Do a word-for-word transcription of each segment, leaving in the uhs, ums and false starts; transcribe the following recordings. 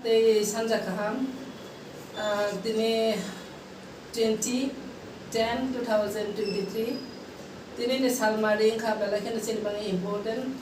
Tei sanja kaham, ah, tini twenty ten two thousand twenty three, tini ni salmari wngkha, belai kheno chini bagwi important.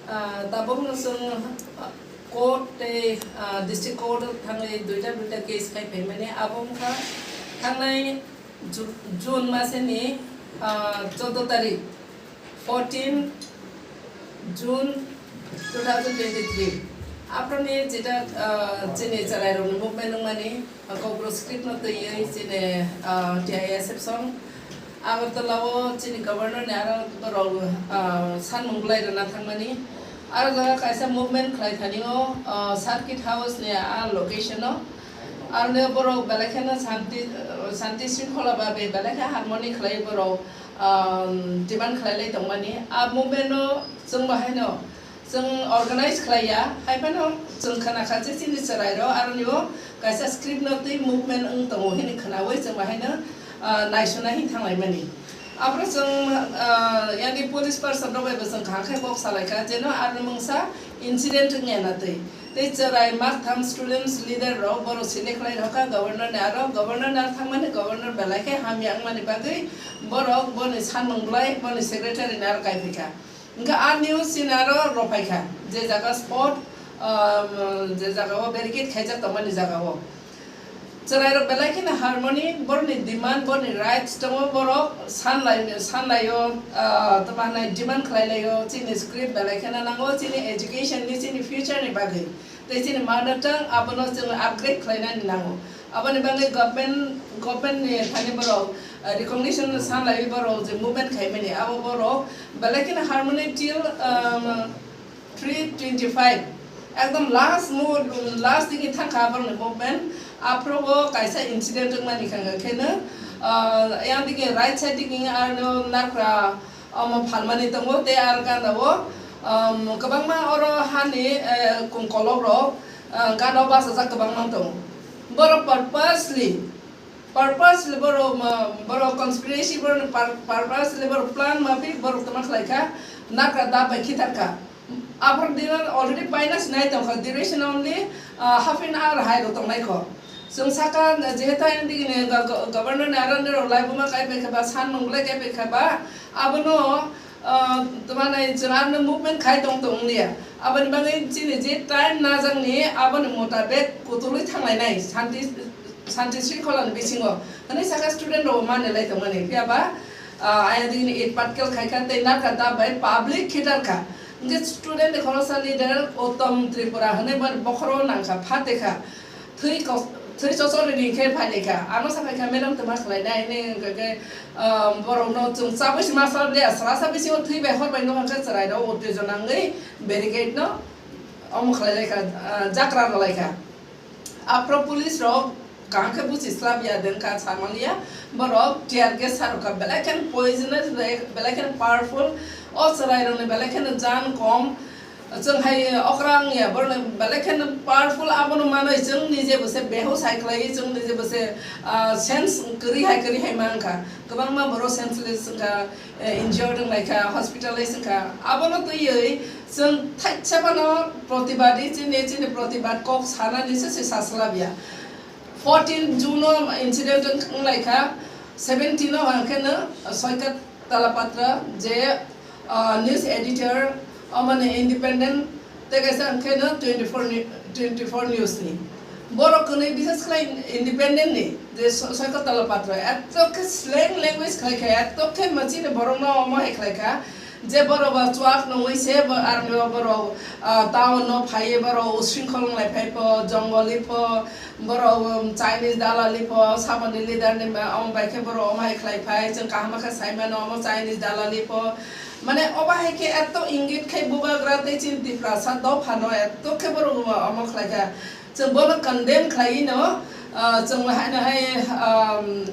Ah, tabukno chwng, ah, court tei, ah, district court o thangwi duita duita case khai phaimani, abo wngkha thangnai Ju-, June maseni, ah, choudo tarik, fourteen June two thousand twenty three. Aphro ni jeta, ah, chini chwrairokni movement wngmani, ah, Kokborok script no twiwi chini, ah, T I S F song Agartala o chini governor ni aro borok, ah, sanmung bwlai rwna thangmani. Aro jaga kaisa movement khlai thani o, ah, circuit house ni a location o. Aroni borok belai kheno santi, santi shringkhola babe belai khe harmony khlai borok, um, demand khlai lai tongmani. A movement no chwng bo haino chwng organize khlai ya, hai phano chwng khna kha je chini chwrai rok aroni o kaisa script no twi movement wng tongo hini khnaui chwng bo haino, uh, naisona hin thang lai mani. Aphuru chwng, ah, yani police person rok bai bo chwng kaham khe kok salai kha, jeno aroni mungsa incident wngya na twi. Tei chwrai maktham students leader rok borok select khlai rokha governor ni aro, governor ni aro thangmani governor belai khe hamya wngmani bagwi borok boni sanmung bwlai boni secretary ni aro kai phaikha. Hwnkhe a news chini aro rophai kha, je jaga spot, ah, je jaga o barricade khaijak tongmani jaga o. Chwrairok belai kheno harmony, borokni demand, borokni rights tongo, borok sanlai, sanlaio, ah, tamo hinai demand khlailaio, chini script belai kheno nango, chini education ni, chini future ni bagwi, tei chini mother tongue abono chwng upgrade khlainani nango. Aboni bagwi government, government ni thani borok, ah, recognition sanlaiwi borok je movement khaimani, abo borok belai kheno harmony till, um, three twenty five, ekdom last mo-, last digi thangkha borokni movement. Aphuru bo kaisa incident wngmani kha, khe no, ah, yang digi right side digi ano nakra omo phalmani tongo, tei aro gana o, um, kwbangma oro hani, eh, kung kolok rok, ah, gana o bachajak kwbangma tongo. Borok purposely Purposely borok ma, borok conspiracy, borok pur-, purposely borok plan maphi borok tongma khlai kha, nakra dab bai khitar kha. Aphuru dino already paina sinai tong kha, duration only, ah, half an hour hai rok tongnai kho. Chwng saka jehetu ayang digini go-, go-, governor ni aro nirok laibuma kai pai kha ba, san mung lai kai pai kha ba, abono, ah, tamo hinai chwng ano movement khai tong tong liya. Aboni bagwi chini je time najak ni aboni motabek kutulwi thang lai nai, santi Santi Sringkhola ni bisingo. Hwnwi saka student rok mani lai tongmani. Phiya ba, ah, ayang digi ni eight patkel khai kha tei narkha ta bai public khitar kha. Hwnkhe student ni khoroksa leader Uttom Tripura hwnwi bani bokhoro nang kha, phate kha. Thwi kok-, thwi chochori ni khe phai lai kha. Ano sa phai kha, "Madam, twma khlai nai?" Hwnwi hwnkhe, ah, borok no chwng chabwi se ma sal le, sra sa bisingo thwi bai hor bai nokha khe chwrai rok uttejona wngwi barricade no omo khlai lai kha, ah, jakra rw lai kha. Aphro police rok kaham khe buchi slap ya, den kha samaliya, borok tear gas sa rwkha, belai khe poisonous, belai, belai khe powerful, o chwrai rokni belai khe jan kom, chwng hai okra wngya, borokni belai khe powerful, abono manwi chwng nije bo se behush hai khlai, chwng nije bo se, ah, sense kwrwi hai kwrwi hai man kha, kwbangma borok senseless wngkha, eh, injured wng lai kha, hospitalize wng kha, abono twiwi Chwng thaisa phano protibadi chini, chini protibad kok sanani se se saslabya. Fourteen June o incident wng lai kha, seventeen o hwnkhe no Soikat Talapatra je, ah, news editor, omani independent, tei kaisa hwnkhe no twenty four ni, twenty four news ni. Borok kwnwi bises khlai independent ni je Soikat Talapatra, eto khe slang language khlai kha, eto khe machine borok no omo hai khlai kha. Je borok ba chuak nungwi se bo army o borok, ah, town no phaiwi borok usringkhol wnglai phai pho, jongoli pho, borok, um, Chinese dalali pho, saboni leader ni ma-, omo bai khe borok omo hai khlai phai, chwng kaham khe sai mano omo Chinese dalali pho. Mane obo hai khe eto ingit khai bubagra tei chini Tiprasa dopha no eto khe borok omo khlai kha. Chwng bono condemn khlai no, ah, chwng haino hai, um,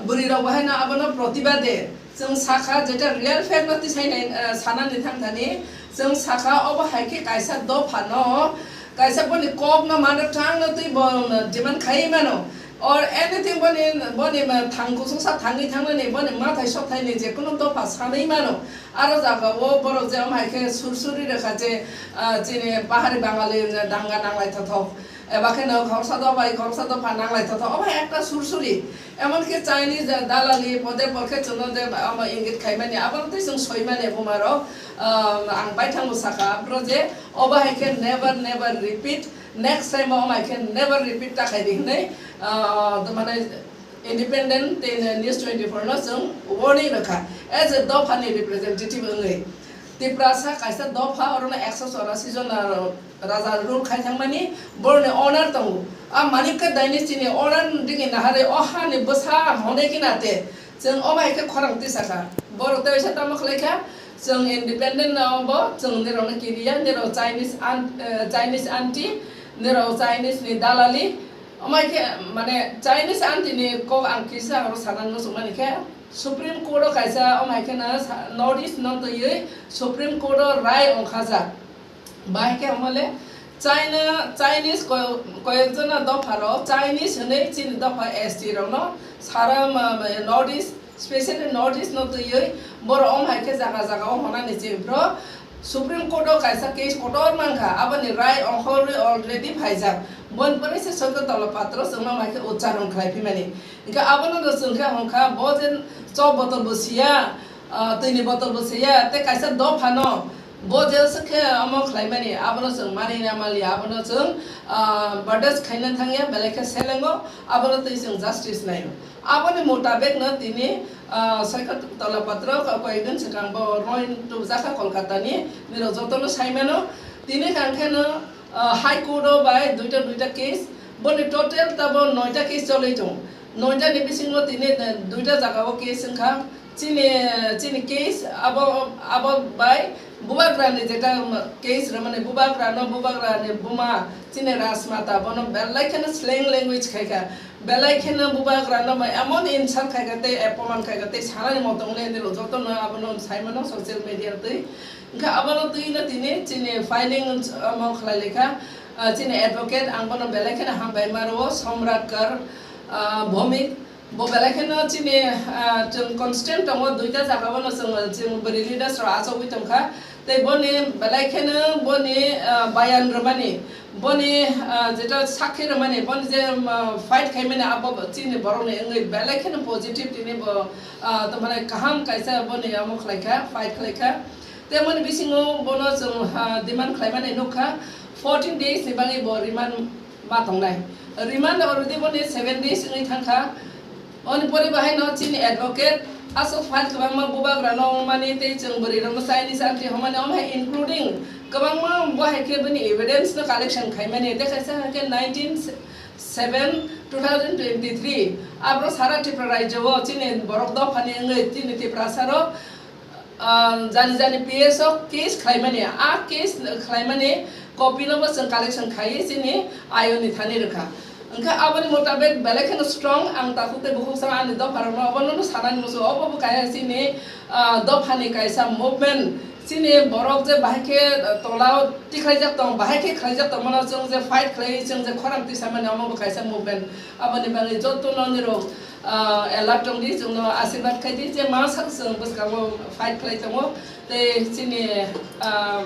Bwrwi rok bo haino abono protibade chwng sakha, jeta real fact no tisai nai, eh, sanani thangthani chwng sakha, obo hai khe kaisa dopha no, kaisa boni kok no mano, tang no twi bo demand khai mano, or anything boni, boni ma thang kusungsa thangwi thangnani, boni mathai sokthai ni je kunu dopha sanwi mano. Aro jaga o borok je omo hai khe sur suri rwkha je, ah, chini pahari Bangali danga nanglai thothok. Eba khe no khoroksa dopha, khoroksa dopha nanglai totho. Obo hai ekta sursuri. Emon khe Chinese dalali pode porkhe chwngno je omo ingit khaimani, abono tei chwng soimani bumarok, um, ang baithango sakha, aphuru je obo hai khe never, never repeat, next time omo hai khe never repeat ta khaidi hinwi, uh, mane Independent tei News twenty-four no chwng warning rwkha, as a dophani representative wngwi. Tiprasa kaisa dopha, orono ekso chorasi jona raja rule khai thangmani, boroni owner tongo. A Manikya dynasty ni owner digi naharwi o hani bwsa hone khe nate, chwng omo hai khe khorang tisakha. Borok tei waisa tamo khlai kha, chwng independent no bo chwng nirokno kiriya, nirok Chinese aunt, eh, Chinese aunty, nirok Chinese ni dalali, Omo hai khe, mane, Chinese aunty ni kok ang kisa aro sana muchung mani khe, Supreme Court o kaisa, omo hai khe na sa-, North East no twiwi Supreme Court o rai ongkhajak. Bahai khe omo le China, Chinese ko-, koyek jona dopha rok, Chinese hinwi chini dopha S T rok no sara ma, ma, North East, specially North East no twiwi borok omo hai khe jaga jaga o honani chini bro Supreme Court o kaisa case kotor mankha, aboni rai ongkhorwi already phaijak. Boni pore se Soito Tola Patro chwngno mai khe ucharong khlai phimani. Hinkhe abono no chwng khe hwnkha bo je chok botol bo siya, ah, twini botol bo siya, tei kaisa dophano bo je se khe omo khlaimani, abono chwng mani na maliya, abono chwng, ah, bardasht khaina thangya, belai khe selengo, abono twi chwng justice naio. Aboni mutabek no tini, ah, Soito Tola Patro ko-, koyekdin swkang bo roin tubjakha Kolkata ni, nirok jotono saimano. Tini hwnkhe no, ah, High Court o bai duita duita case, boni total tabo noita case cholwi tongo. Noita ni bisingo tini, eh, duita jaga o case wngkha. Chini, chini case abo, abo bai bubagra ni jeta case rwmani, bubagra no, bubagra ni buma chini Rajmata bono belai kheno slang language khaikha. Belai kheno bubagrano bai emon insult khaikha tei apoman khaikha tei sanani moto wngwi ani rok jotono abono saimano social media twi. Hwnkhe abono twino tini chini filing, um, omo khlai laikha, ah, chini advocate ang bono belai kheno hambai maro Somrat Kar, ah, Bhowmik. Bo belai kheno chini, ah, chwng constant tongo, duita jaga bono chwng, chwng bwrwi leaders rok achogwi tongkha. Tei boni belai kheno boni, ah, bayan rwmani, boni, ah, jeto sakhi rwmani, boni je, um, fight khaimani abo chini borokni wngwi belai kheno positive tini bo, ah, tamani kaham kaisa boni omo khlaikha, fight khlaikha. Tei boni bisingo bono chwng, ah, demand khlaimani nukha, fourteen days ni bagwi bo remand ma tongnai. Remand already boni seven days wngwi thangkha. Oni pore bahai no chini advocate aswk file kwbangma bubagra no wngmani tei chwng bwrwi rokno Chinese aunty hwnmani, omo hai including kwbangma bo hai khe bini evidence no collection khaimani, tei kaisa hai khe nineteen seven two thousand twenty-three abro sara Tripura rajyo o chini borok dophani wngwi chini Tiprasa rok ah, jani jani P S o case khlaimani, a case khlaimani copy no bo chwng collection khaiwi chini ayo ni thani rwkha. Hwnkhe aboni mutabek belai kheno strong, ang takhuk tei bukhuk sama ani dopha rokno obono no sanani muchungo, obo bo kaisa chini, ah, dophani kaisa movement, chini borok je bahai khe, ah, tolao tikhlaijak tong, bahai khe khlaijak tongmano chwng je fight khlaiwi chwng je khorang tisamani omo bo kaisa movement. Aboni bagwi jotono nirok, ah, alert tongdi, chwngno asirwad khaidi je ma sak chwng bwskango fight khlai tongo tei chini, ah,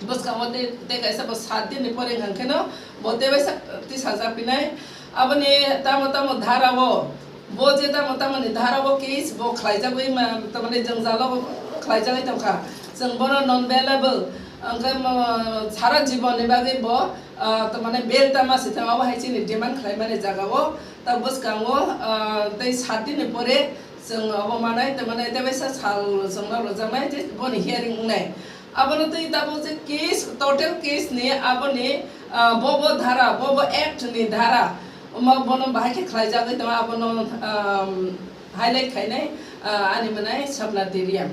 bwskango tei, tei kaisa bo sat din ni pore hwnkha kheno bo tei bai sak tisajak pinai. Aboni tamo tamo dhara o bo je tamo tamo ni dhara o case bo khlaijagwi ma, tamani jwngjalo khlaijagwi tongkha, chwng bono non bailable hwnkhe mo sara jibon ni bagwi bo, ah, tamani bail tama se thang, obo hai chini demand khlaimani jaga o. Ta bwskango, ah, tei sat din ni pore chwng obo manai, tei mane tei waisa sal chwngno rwjaknai, tei boni hearing wngnai. Abono twi tabuk je case, total case ni aboni, ah, bobo dhara, bobo act ni dhara, omo bono bahai khe khlaijagwi tongo, abono, um, highlight khainai, ah, ani mwnai Sapna Tiriang.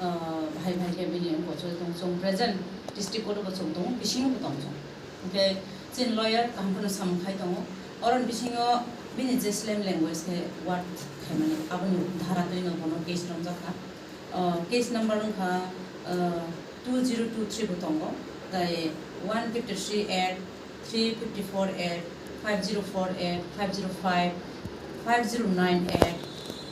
Ah, bahai bahai khe bini wngkha chwng tong, chwng present district court o bo chwng tongo, bisingo bo tong chwng. Hwnkhe chini lawyer kaham phano samung khai tongo. Oroni bisingo bini je slang language khe word khaimani, aboni dhara twino bono case romjak kha. Ah, case number wngkha, ah, two zero two three bo tongo, tai one fifty three at three fifty four at, five zero four at, five zero five, five zero nine at,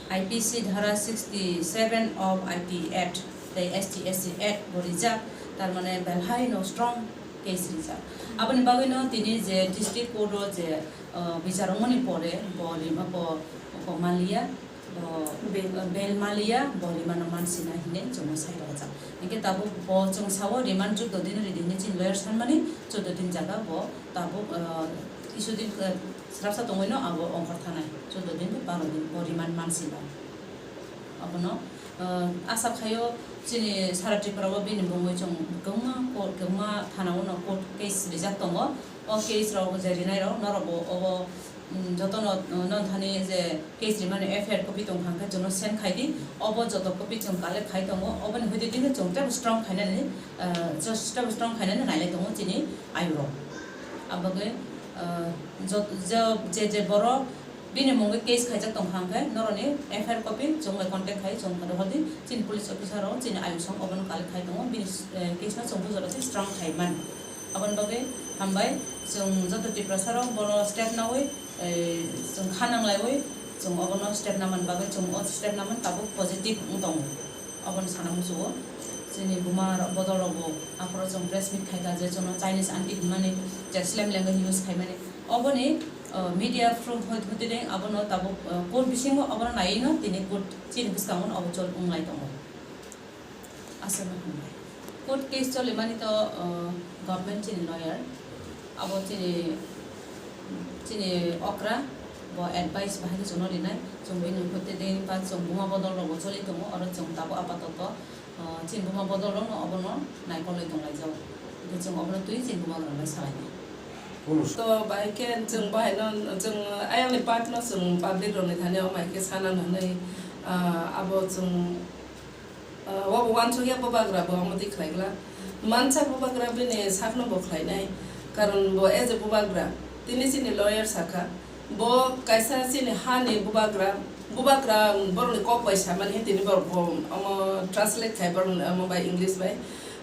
I P C dhara sixty seven of I P Act tei S T S C Act bo rijak, tar mane belhai no strong Case rijak. Aboni bagwino tini je district court o je, uh, bichar wngmani pore bo rima-, bo, bo maliya, bo, Bail. Uh, bail maliya, bo remand o mansina hinwi chwngno sai rwjak. Hinkhe tabuk bo chwng sao remand chuddo din ridi hinwi chini lawyer sanmani, chuddo din jaga bo tabuk, uh, kisu din, uh, srapsa tongwino abo ongkhor thanai, chuddo din, baro din bo remand mansina. Abono, uh, asa khaio chini sara Tripura o bini bumui chwng kwbangma court, kwbangma thana o no court case rijak tongo. O case rok je rinai rok norok bo obo, mm, jotono, uh, non thani je case rimani F I R copy tong kha hwnkhe chwngno send khai di. Obo joto copy chwng collect khai tongo. Oboni hoite tini chwng tebo strong khainani, uh, just tebo strong khainani nailai tongo chini ayuk rok. Abagwi, uh, jot-, je, je, je borok bini mungwi case khaijak tong kha hwnkhe norokni F I R copy chwng bai contact khai chwng rohor di. Chini police officer rok chini ayuk song obono collect khai tongo. Bini, eh, case no chwng bujor di strong khai man. Aboni bagwi hambai chwng joto Tiprasa rok bono step nawi, eh, chwng kha nanglaiwi chwng obono step naman bagwi chwng o step naman tabuk positive wng tongo. Obono sana muchungo chini buma rok bodol rok bo aphuru chwng press meet khai kha je chwngno Chinese aunty hinmani je slang language use khaimani. Oboni, uh, media proof hoi-, hoitedeng abono tabuk, uh, court bisingo obono naiwi no tini court chini bwskango no obo chol wnglai tongo. Aswkno hambai. Court case cholimani to, uh, government chini lawyer. Abo chini, chini okra bo advice bahai khe chwngno rinai. Chwng bini hoitedeng ba chwng buma bodol rokbo choli tongo, oro chwng tabuk apatoto, uh, chini buma bodol rokno obono naikolwi tonglaijao. Hwnkhe chwng obono twi chini buma rok bai salainai. Hwnwi. To bai khe chwng bahai no, chwng ayang ni part no chwng public rok ni thani o mai khe sana nanwi, ah, abo chwng, ah, obo uansukya bubagra bo omo twi khlai glak. Mansa bubagra bini sakno bo khlai nai. Karon bo as a bubagra, tini chini lawyer sakha. Bo kaisa chini hani bubagra, bubagra borokni kok bai samani tini borok bo omo translate khai borok omo bai English bai.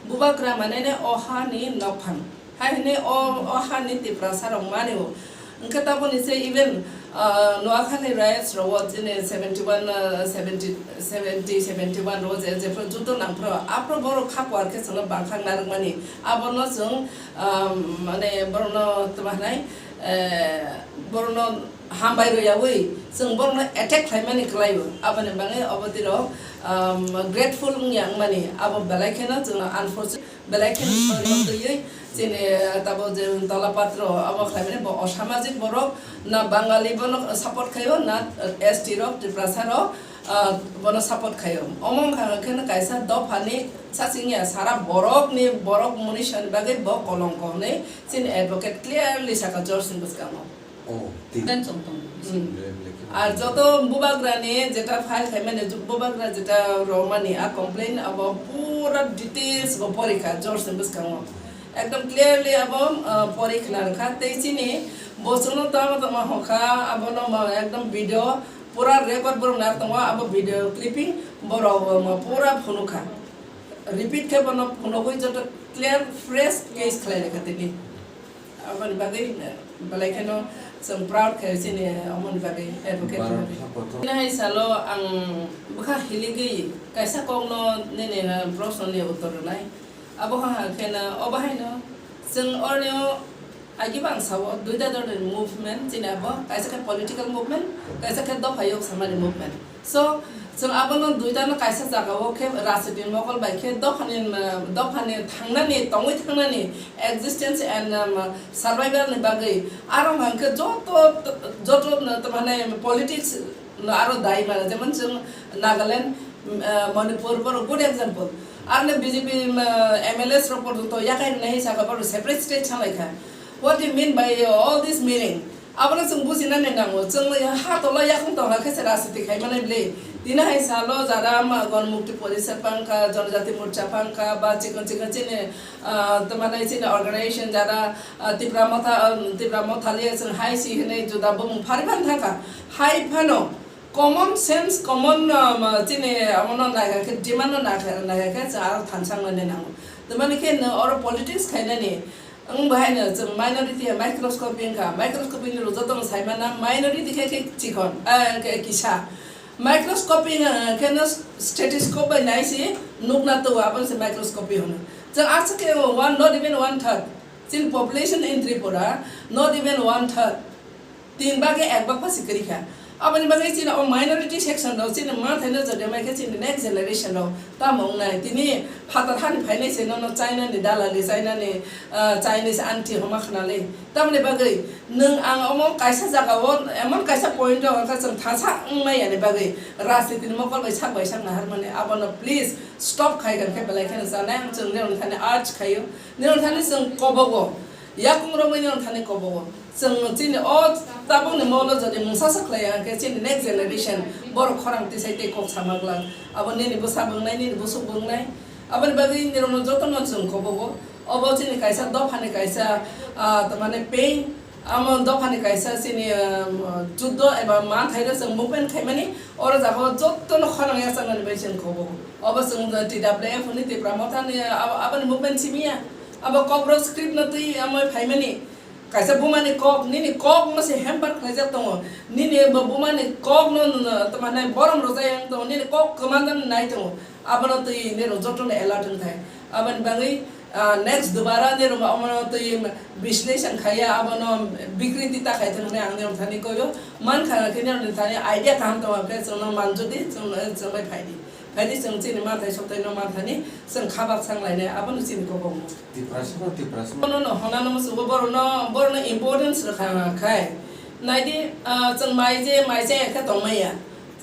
Bubagra mane ne o hani nokphang. Hai hwnwi o, o hani Tiprasa rok mani o. Hwnkhe taboni se even, ah, Noakhali riots rogo chini seventy one, ah, seventy, seventy, seventy one rogo je, jephru judo nangphru, aphru borok kha kuar khe chwngno bangkhak narwkmani. Abono chwng, ah, mane borokno tma hwnai, eh, borokno hambai rwyaui chwng borokno attack khlaimani kwlaio. Aboni bagwi obo tiro, ah, grateful wngya wngmani. Abo belai kheno chwngno unfortunate. Belai khe sorry twiwi chini, eh, tabuk je tola patro abo khlaimani bo osamajik borok na Bangali bono support khaio na, eh, S T rok, Tiprasa rok, ah, bono support khaio. Omo wngkha khe no kaisa dophani sasingya sara borokni borok munisa ni bagwi bo kolongko hwnwi chini advocate clearly sakha George ni bwskango. Oh, ti- Dan chong tong. Hmm. Ar joto bubagrani jeta file khaimani, bubagra jeta romani a complaint abo pura details bo porikha George ni bwskango. Ekdom clearly abo, uh, porikha narwkha. Tei chini bochongno tamo tamo hokha, abono ma ekdom video pura record borok nar tongo, abo video clipping borok ma pura phunukha. Repeat khe bono phunugwi joto clear fresh case khlai rwkha tini. Aboni bagwi, eh, belai kheno chwng proud khe chini omoni bagwi advocate Bharat rwdi. Hakoto. Chini hai salo ang bwkha hiligwi kaisa kokno nini, eh, proshno ni uttor rwnai. Abo ha ha kheno obo haino chwng orni o agi bang sao duita dhoroner movement chini abo kaisa khe political movement, kaisa khe dopha yok samani movement. So, chwng abono duitano kaisa jagao khe rajniti mokol bai khe dophani, dophani thangnani, tongwi thangnani existence and, um, survival ni bagwi aro hwnkhe joto, joto, uh, mane politics no aro dai mano, jemon chwng Nagaland, uh, Manipur, borok good example. Aroni B J P, uh, M L As rok porjonto yakai rwnai hai sakha, borok separate state sanai kha. What do you mean by all this meaning? Abono chwng bujinani nango, chwng ha tola yakung tongkha khe se rajniti khai manai bwle. Tini hai salo jara ma Ganmukti Porishad phangkha, Janajati Morcha phangkha, ba chikon chikon chini, ah, tamo nai chini organization jara, ah, Tipra Motha, ah, Tipra Motha le chwng hai si hinwi juda bumung phari phan thangkha. Hai phano common sense, common, ah, ma chini abono naikha khe, demand no naikha, naikha khe chwng aro thansa wngnani nango. Tamani khe no oro politics khainani, Wng bahaino chwng minority ya microscopy wngkha, microscopy ni rwjak tongno saimana minority khe khe chikon, eh, khe kisa. Microscopy wngkha khe no stethoscope bai nai si nukna twi, abono se microscopy hwno. Chwng aswk khe one, not even one third. Chini population in Tripura not even one third. Tin bage ek bag pasi kwrwi kha. Aboni bagwi chini o minority section rok chini ma thaino jodi mai khe chini next generation rok tamo wngnai. Tini phatar hani phainai se nono China ni dalali, China ni, ah, Chinese aunty homa khnali. Tamoni bagwi nwng ang omo kaisa jaga o emon kaisa point o hwnkha chwng thasa wngmai yani bagwi rajniti ni mokol bai sak bai sak naharmani abono please stop khai kha khe belai kheno chanai ang chwng nirok thani urge khaio. Nirok thani chwng kobogo. Yakung romwi nirok thani kobogo. Chwng chini o tabukni molo jodi mungsa sa khlai ya khe chini next generation borok khorang tisai tei kok sama glak. Abo nini bwsa bwngnai, nini busuk bwngnai. Aboni bagwi nirokno jotono chwng kobogo. Obo chini kaisa dophani kaisa, ah, tamani pain. Amo dophani kaisa chini, ah, juddo eba ma thaino chwng movement khaimani. Oro jaga o jotono khorang ya chanani bai chwng kobogo. Obo chwng T W F ni Tipra Motha ni abo, aboni movement simi ya. Abo kokborok script no twi amoi phaimani. Kaisa bumani kok, nini kok no se hamper khlaijak tongo. Nini bo bumani kok no, no, no, tamani borom rwjak yang tongo. Nini kok kwmandani nai tongo. Abono twi nirok jotono alert wngthai. Aboni bagwi, ah, next dubara nirok omono twi bisleshon khaiya, abono bikriti ta khai thung hwnwi ang nirok thani koyo. Man kha khe nirok ni thani idea kaham tongo khe chwngno manjodi, chwngno, chwngbai phaidi. Phaidi chwng chini manthai sotaino manthani chwng khabak sang lainai, abono chini kobokno. Tiprasa no Tiprasa no. Bono no honano musugo, bono, bono importance rwkha khai. Naidi, ah, chwng mai je, mai je khe tongmaya.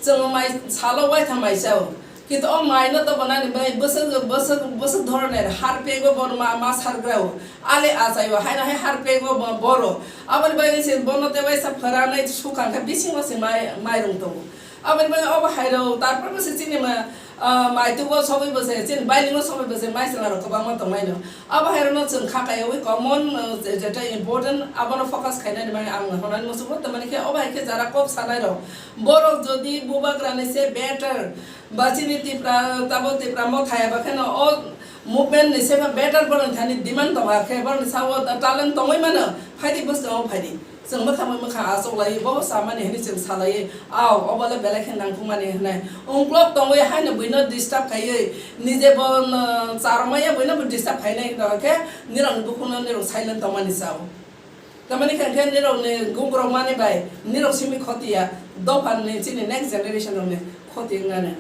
Chwng mai salo waitha mai chao. Kintu o mai no to bonani bai bwswk, bwswk, bwswk dhoroner har pego bono ma, ma sargrao. Ale achaio, haino hai har pego bo-, boro. Aboni bai se bono te waisa phwranai sukang khe bisingo se mai, mairung tongo. Aboni bagwi obo hairok, tarpor bo se chini ma, ah, maitwgo sogwi bo se, chini bailingo sogwi bo se, mai chwla rok kwbangma tongmai no. Abo hairok no chwng kha kaiwi common, ah, je, jeta important, abono focus khainani bagwi ang honani muchungo, tamani khe obo hai khe jara kok sanai rok. Borok jodi bubagra ni se better, ba chini Tipra, tabo Tipra Motha ya ba kheno o movement ni se better borok thani demand tonga khe, borok ni sao talent tongwi mano, phaidi bwskango phaidi. Chwng mwkhang bai mwkhang achuk lai, bo samani hwnwi chwng salai, "Au, obo le belai khe nangkukmani," hwnwi. Ungklok tongwi haino buino disturb khaiwi, nije bo, no, charwmaya buino bo disturb khainai, hwnkhe nirokni bukhukno nirok silent tongmani chao. Tamani khe, khe nirokni gugrokmani bai nirok simi khoti ya, dophani chini next generation rokni khoti wngnani.